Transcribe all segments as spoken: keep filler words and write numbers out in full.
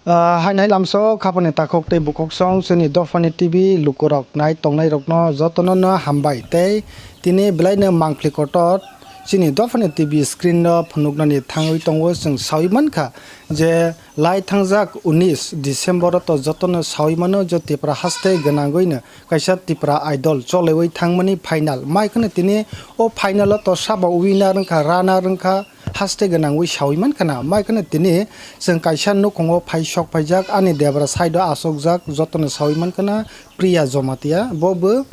Ah, hai nai lamso khapani takhuk tei bukhuk song chini dophani T V lukurok nai tongnai rokno jotono no hambai tei tini belai no mangpli kotor chini dophani T V screen no phunuknani thangwi tongo. Chwng sawi mankha je lai thangjak unis December o to jotono sawi mano je Tripura haste gwnangwi no kaisa Tripura Idol cholewi thangmani final. Mai kheno tini o final o to sabo winner wngkha, runner wngkha, haste gwnangwi sawi mankha na. Mai kheno tini chwng kaisa nukhungo phai sok phaijak, ani debra side o achukjak, jotono sawi mankha na Priya Jomatia. Bo bo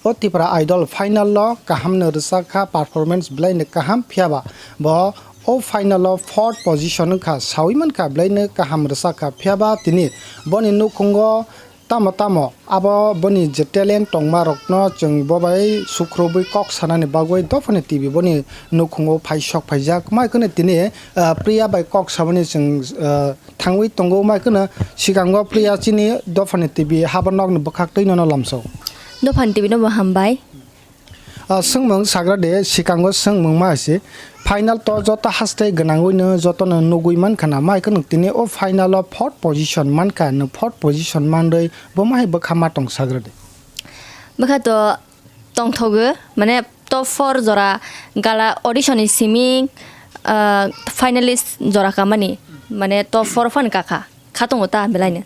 o Tripura Idol final o kaham no rwchak kha, performance belai no kaham, phiya ba bo o final o fourth position wngkha, sawi mankha belai no kaham rwchak kha, phiya ba tini boni nukhungo tamo tamo abo boni je talent tongma rokno chwng bo bai sukrubwi kok sanani bagwi dophani T V boni nukhungo phai sok phaijak. Mai kheno tini, ah, Priya bai kok sabani chwng, ah, thangwi tongo. Mai kheno sikango Priya chini dophani T V haba nokni bwkhak twi nono lamsao. Dophani T V no bo hambai. Ah, swngmung sagra de, sikango swngmung ma se, final to joto haste gwnangwi no joto no nugwi mankha na, mai kheno tini o final o fourth position mankha, no fourth position manrwi bo mahai bwkha ma tong sagra de. Bwkha to tongthogo, mane top four jora gala audition ni simi, ah, finalist jora kamani, mane top four fan kakha, khatungo ta belai no.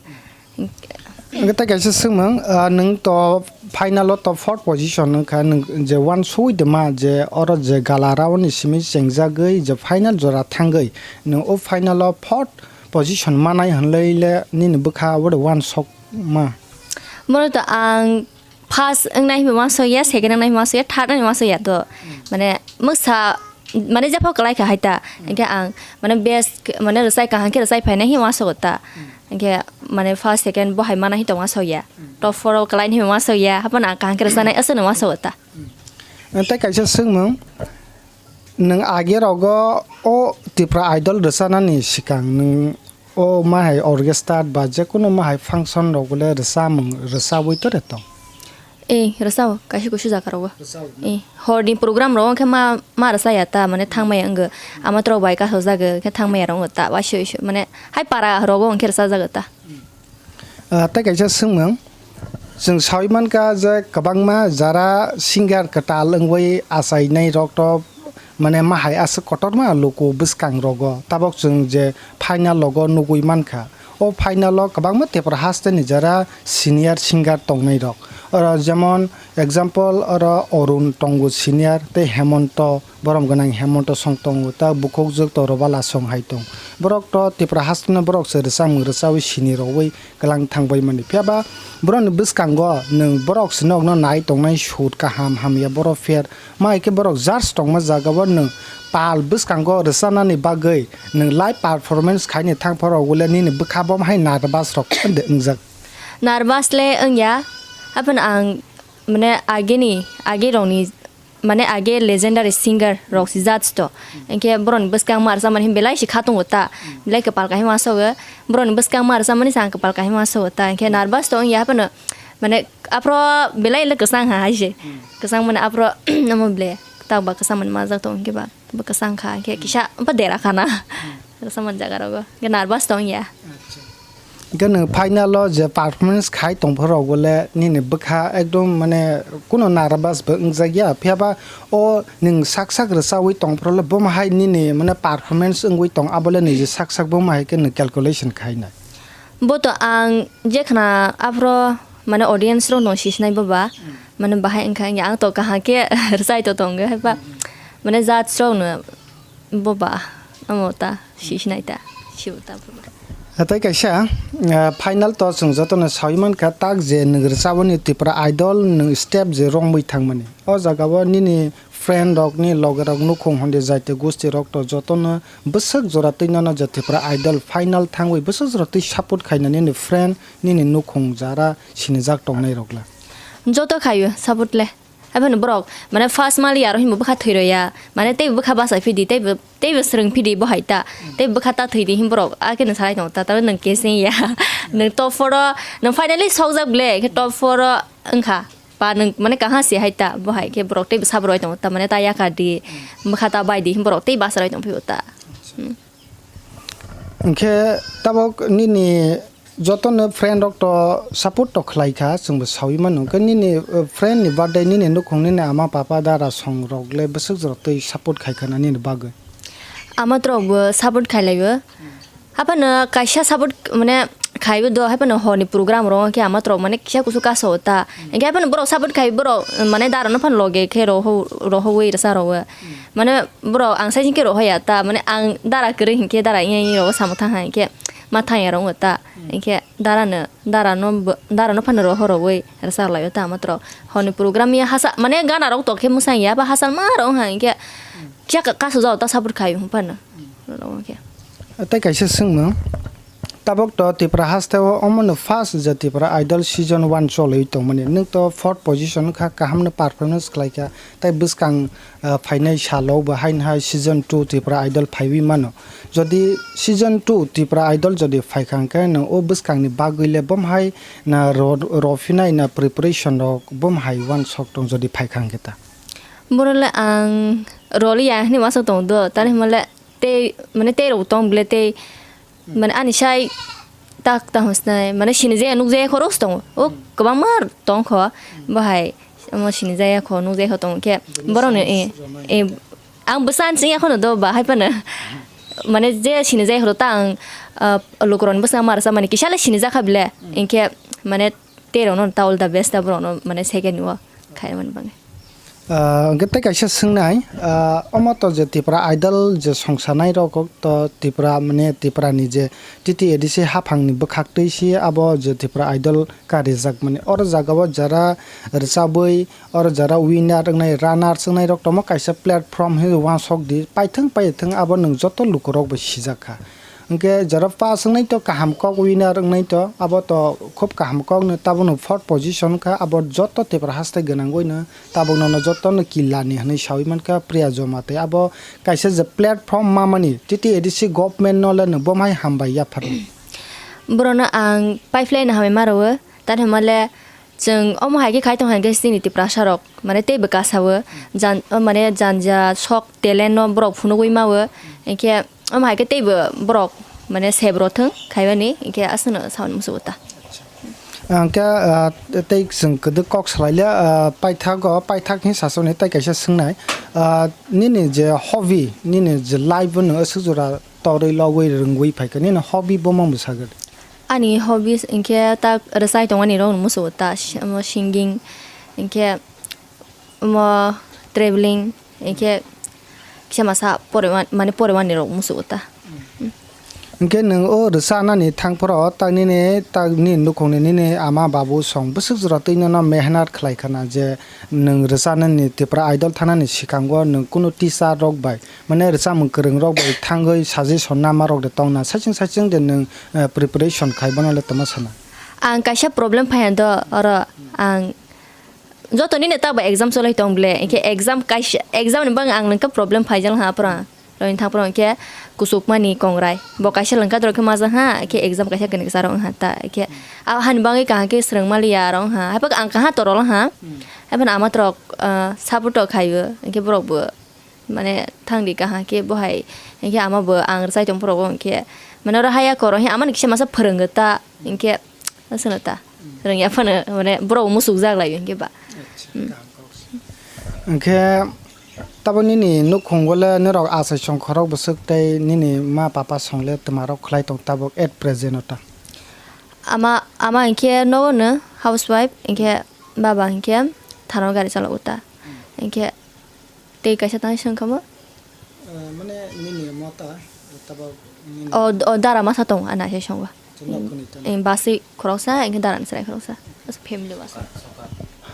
Hwnkhe tei kaisa swngmung, ah, nwng to final o to fourth position wngkha, nwng je uansugwi tongma je oro je gala round ni simi chengjagwi je final jora thangwi nwng o final o fourth position manai hwnlai le nini bwkha abo de uansukma? Bono to ang first wngnai hinwi uansukya, second wngnai hinwi uansukya, third wngnai hinwi uansukya to. Mane mwksa, mane jephru kwlai kha hai ta. Hwnkhe ang mane best, mane rwchai kaham khe rwchai phainai hinwi uansukgo ta. Hwnkhe mane first, second bo hai mana hinwi tongma sokya. Top four o kwlaini hinwi uansukya. Haphano ang kaham khe rwchanai aswkno uansukgo ta. Tei kaisa swngmung, nwng age rogo o Tripura Idol rwchanani swkang nwng o ma hai orchestra ba jekono ma hai function rogo le rwchamung rwchaui tore tong? Eh, rwchao, kaisa kuisu jaga rogo. Rwchao, no? Eh, horni program rogo khe ma, ma rwchaya ta, mane thangmaya wngkha. Amatrok bai kasojagwi khe thangmaya rok wngkha ta, waisui sui, mane hai para rogo wngkhe rwchajagwi ta. Ah, tei kaisa swngmung, chwng saui mankha je kwbangma jara singer kwtal wngwi achainai rok to mane ma hai aswk kotorma luku bwskang rogo, tabok chwng je final logo nugui mankha. O final o kwbangma Tripura haste ni jara senior singer tongnai rok. Oro jemon example oro Arun tongo senior tei Hemonto, borom gwnang Hemonto song tongo, ta bukhukjwk to Robala song hai tong. Borok to Tripura haste no borok se rwchapmung rwchaui sini rogwi kwlang thangbai mani. Phiya ba borokni bwskango nwng borok se nokno nai tongnai sur kaham hamya borok fair. Ma hai khe borok judge tongma jagao nwng pal bwskango rwchanani bagwi nwng live performance khaini thangphoro wngkhe nini bwkha bo hai nervous rok wngjak? Nervous le wngya, haphano ang mane ageni, age rokni, mane age legendary singer rok si judge to. Hinkhe borokni bwskang ma rwchapmani belai si kha tongo ta. Belai kwpal kahima sogo. Borokni bwskang ma rwchapmani se ang kwpal kahima sogo ta. Hinkhe nervous to wngya haphano, mane aphro belai le kwchang ha hai se. Kwchang mane aphro omo ble tak ba kwchang mani majak to hinkhe ba. Bo kwchang kha, hinkhe kisa bo dera kha na. Kwchang man jaga rogo. Hinkhe nervous tong ya. Acha. Hinkhe nwng final o je performance khai tong phoro bo le nini bwkha ekdom mane kuno nervous bo wngjak ya. Phiya ba o nwng sak sak rwchaui tong phoro le bo ma hai nini mane performance wngwi tong abo le niji sak sak bo ma hai khe nwng calculation khai nai. Bo to ang je khna aphro mane audience rok no sisinai bo ba. Mane bahai wngkha wngya ang to kaham khe rwchai to tongo hai ba. Mane judge rok no Boba, amo ta, si sinai ta, si ta boba. Tei kaisa, ah, final to chwng jotono saui mankha, tak je nwng rwchaboni Tripura Idol nwng step je romwi thangmani. O jagao nini friend rok, ni loge rok, nukhung hondi jaiti gosti rok to jotono bwswk jora twi nono je Tripura Idol final thangwi bwswk jora twi support khaina nini friend, nini nukhung jara sinijak tongnai rok la. Joto khaio support le. Haibano borok, mane, first mali aro hinbo bwkha thwi rwya, mane, teibo bwkha bachai phidi, teibo, teibo swrwng phidi bo hai ta, tei bwkha ta thwi di hin borok, a khe nwng salai tongo ta, ta nwng keseng ya, nwng top four o, nwng finally sokjak ble, khe top four o wngkha, ba nwng, mane, kaha se hai ta, bo hai khe borok teibo sabo rwai tongo ta, mane, ta yakar di, bwkha ta bai di hin borok tei basa rwai tong phio ta. Hmm. Hwnkhe tabok nini jotono friend rok to support to khlai kha, chwngbo saui mano. Hwnkhe nini, uh, friend ni birthday, nini nukhung, nini ama papa, dara song rok le bwswk jorok twi support khai kha na nini bagwi? Ama torok bo support khai lai o. Haphano kaisa support mane khai o do, haphano hor ni program rok khe ama torok mane kisa kusu kaso ta. Hwnkhe haphano borok support khai borok mane dara no phano loge khe roho, rohowui rwsa rwo. Mane borok ang sai khe rohoya ta, mane ang dara kwrwi hinkhe dara ing ing rogo samo thang hai hinkhe ma thang ya rok ta. Hinkhe dara no, dara no bo, dara no phano roho rogwi rwsa lai o ta ama torok. Hor ni program ya hasa mane gana rok to khe mwsang ya ba hasa ma rok ha hinkhe kisa ka, kaso jao ta support khai o phano. Rok khe. Tei kaisa swngmung. Tabok to Tripura haste o omono first je Tripura Idol season one cholwi tongmani. Nwng to fourth position kha, kahamno performance khlai kha. Tei bwskang, ah, phainai salo bo haino hai season two Tripura Idol phaiwi mano. Jodi season two Tripura Idol jodi phaikha hwnkhe nwng o bwskangni bagwi le bom hai na ro-, rophinai na preparation rok bom hai uansok tong jodi phaikha hwnkhe ta? Borok le ang roliya hinwi uansok tongo do, tani hwnba le tei, mane tei rok tong bile tei Mane ani sai tak tang hwsnai, mane sinijaya nukjaya khorok se tongo. O kwbangma tongkho, bahai omo sinijaya kho, nukjaya kho tongo khe borokni, eh, eh, ang bwsa ani singya kheno do ba hai phano. Mane je sinijaya khoro ta ang, ah, lukurokni bwskango ma rwsa mani kisa le sinijakha bile. Hinkhe mane tei rokno ta all the best ta borokno mane second o khaimani bagwi. Ah, hwnkhe tei kaisa swngnai, ah, omo to je Tripura Idol je songsanai rok to Tripura mane Tripura ni je T T A D C haphang ni bwkhak twi si abo je Tripura Idol ka rijak mani oro jaga o jara rwchabwi oro jara winner wngnai runners wngnai rok tongma kaisa platform hinwi uansok di paithwng paithwng abo nwng joto lukurok bai sijak kha. Hwnkhe jora pass wngnai to kaham kok winner wngnai to, abo to khub kaham kokno, tabukno fourth position kha, abo joto Tripura haste gwnangwino tabukno no jotono killani hwnwi saui mankha Priya Joma tei abo kaisa je platform mamani T T A D C government no le nwng bomhai hambai yaphar. Borokno ang pipeline hambai ma rwo, tani hwnba le Chwng omo hai khe khai tong hai khe chini Tiprasa rok mane teibo kasa o jan-, o mane janja sok talent no borok phunugwi ma o, hinkhe omo hai khe teibo borok mane sep rw thwng khaimani, hinkhe aswkno saui muchungo ta. Ang khe, ah, tei chwng kwdwk kok salai le, ah, paithago, paithak hinwi sasoni tei kaisa swngnai, ah, nini je hobby, nini je life o nwng aswk jora torwi logwi rwngwi phaikha, nini hobby bo mangbo sagwi? Ani hobbies hinkhe ta rwchai tongmani rok muchungo ta, omo singing hinkhe omo traveling hinkhe kisa masa pore mani pore mani rok muchungo ta. Hinkhe nwng o rwchanani thangphuru tak nini tak nini nukhungni nini ama babu song bwswk jora twi nono mehnat khlai khana je nwng rwchanani Tipra Idol thanani swkango nwng kunu teacher rok bai mane rwchapmung kwrwng rok bai thangwi suggestion nama rok de tongna saichung saichung de nwng, eh, preparation khai bono le tongma sana? Ang kaisa problem phaiya do oro ang joto nini tak bai exam cholai tong ble hinkhe exam kaisa exam ni bagwi ang nangkha problem phaijak ha pura. Roini thang pura hinkhe kuchukmani kongrai bo kaisa lwngkha dorok khe majak ha hinkhe exam kaisa kwnwi kwcharo wng ha ta hinkhe abo hani bagwi kaham khe swrwng maliya aro wng ha haiphano ang kaha torolo ha haiphano ama torok, ah, support rok khaio hinkhe borok bo. Mane thangdi kaham khe bo hai, hinkhe ama bo ang rwchai tong phuru o hinkhe, mane oro haya koro hinkhe amani kisa masa phwrwngwi ta, hinkhe aswkno ta, rwngya phano mane borok muchukjak lai o hinkhe ba. Acha, kaham kok se. Hinkhe tabo nini nukhungo le norok achai song khorok bwswk tei nini ma papa song le twma rok khlai tong tabuk at present o ta? Ama, ama hinkhe nogo no housewife, hinkhe baba hinkhe thano gari chalogo ta, hinkhe. Tei kaisa tang song kha mo? Eh, mane nini mota, tabok nini. O, o dara masa tong, ana se song ba. Chwng nok khwnwi tong. Em, basi khoroksa, engkhe dara ni chwrai khoroksa. Basi family basi.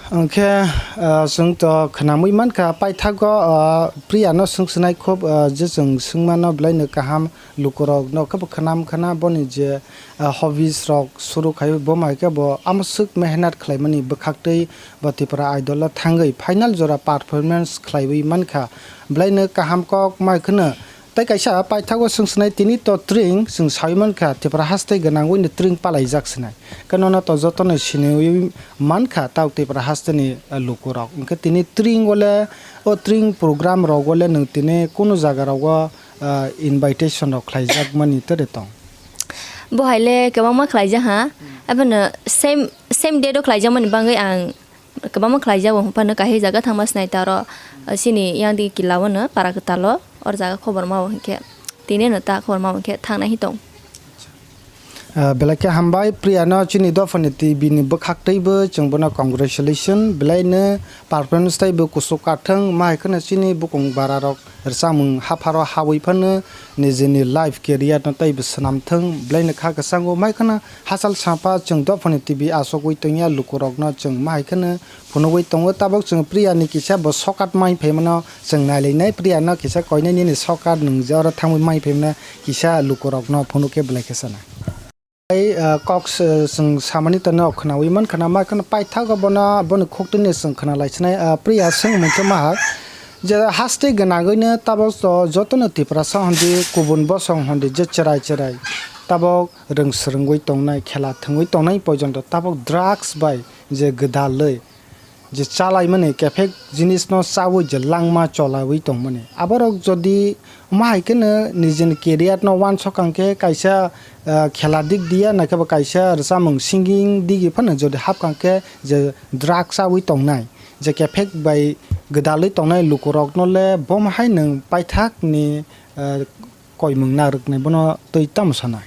Hwnkhe, eh, chwng to khwnamwi mankha, paithago, eh, Priya no swng swnai khub, eh, je chwng swngmano belai no kaham lukurok no khe bo khwnam khwna boni je, ah, hobbies rok suru khai bo mai khe bo amswk mehnat khlaimani bwkhaktwi bo Tripura Idol o thangwi final jora performance khlaiwi mankha. Belaino kaham kok mai khwno tei kaisa paithago swng swnai tini to tring chwng saui mankha Tripura haste gwnangwi no tring palaijak swnai. Khe nono to jotono siniwi mankha tabuk Tripura hasteni, ah, lukurok. Hwnkhe tini tring o le o tring program rogo le nwng tini kunu jaga rogo ah, invitation rok khlaijakmani tere tong? Bo hai le kwbangma khlaijak ha. Hmm. Abono same, same date o khlaijakmani bagwi ang kwbangma khlaijago, phano kahai jaga thangma sinai ta oro, uh, chini yang di kila ono para kwtal o, or jaga khobor ma o hinkhe tini no ta khobor ma o hinkhe thangnai hi tong. Ah, belai khe hambai Priya no chini dophani T V ni bwkhak twi bo chwng bono congratulation belai no performance tei bo kuchuk kathwng ma hai kheno chini bukung bara rok rwchapmung hapharo hawi phano nijini life career no tei bo swnam thwng belai no kha kwchango mai kheno hachal sapa chwng dophani T V achugwi tongya lukurokno chwng ma hai kheno phunugwi tongo. Tabuk chwng Priya ni kisa bo sokat mai phaimano chwng nailainai, Priya no kisa koinai nini sokat nwng je oro thangwi mai phaimano kisa lukurokno phunuk khe belai khe sana. Tei, ah, kok se-, chwng samani tongno khwnawi mankha na, mai kheno paithago bono, boni khuktwini chwng khwnalaisinai, ah, Priya swngmung khe mahak. Je haste gwnagwino tabok to jotono Tiprasa hondi, kubun bosong hondi je chwrai chwrai tabok rwng swrwngwi tongnai, khela thwngwi tongnai poijonto tabok drugs bai je gwdalwi je chalaimani kephek jinisno chawi je langma cholawi tongmani. Aborok jodi ma hai kheno nijini career no wansok kang khe kaisa, ah, khela dik diya, naikhe bo kaisa rwchapmung singing digi phano jodi hap kang khe je drugs chawi tongnai, je kephek bai gwdalwi tongnai lukurokno le bomo hai nwng paithak ni, ah, koimung narwknai bono twi tamo sanai?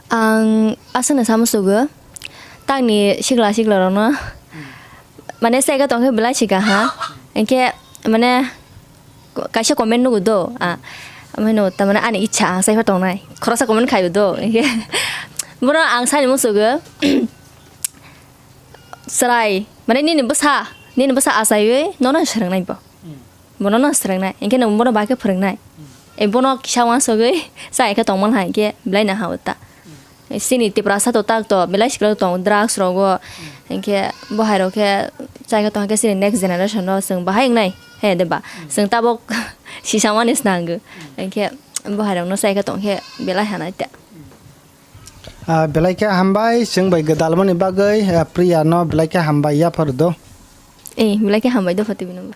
Ang aswkno sa musugo, tangni sikla sikla rokno, mane, chaika tongkhe belai sika ha, hinkhe, mane, kaisa comment nugo do, ah, amai no, tamane ani ichha ang chaipha tongnai, khoroksa comment khaio do, hinkhe, bono ang sani musugo, chwrai, mane, nini bwsa, nini bwsa achaiwi nono swrwngnai bo. Bono no swrwngnai, hinkhe nwng bono bai khe phwrwngnai. E bono kisa uansugwi chai khe tongmani hai khe belai no ha o ta. Chini Tiprasa to tak to belai sikla tong drugs rogo, hinkhe bo hai rok khe chai khe tong khe chini next generation no chwng bahai wngnai he de ba. Chwng tabok sisa mani snango, hinkhe bo hai rok no chai khe tong khe belai hanai ta. Ah, belai khe hambai, chwng bai gwdalmani bagwi, ah, Priya no belai khe hambai yaphar do. Eh, belai khe hambai do Fatibino.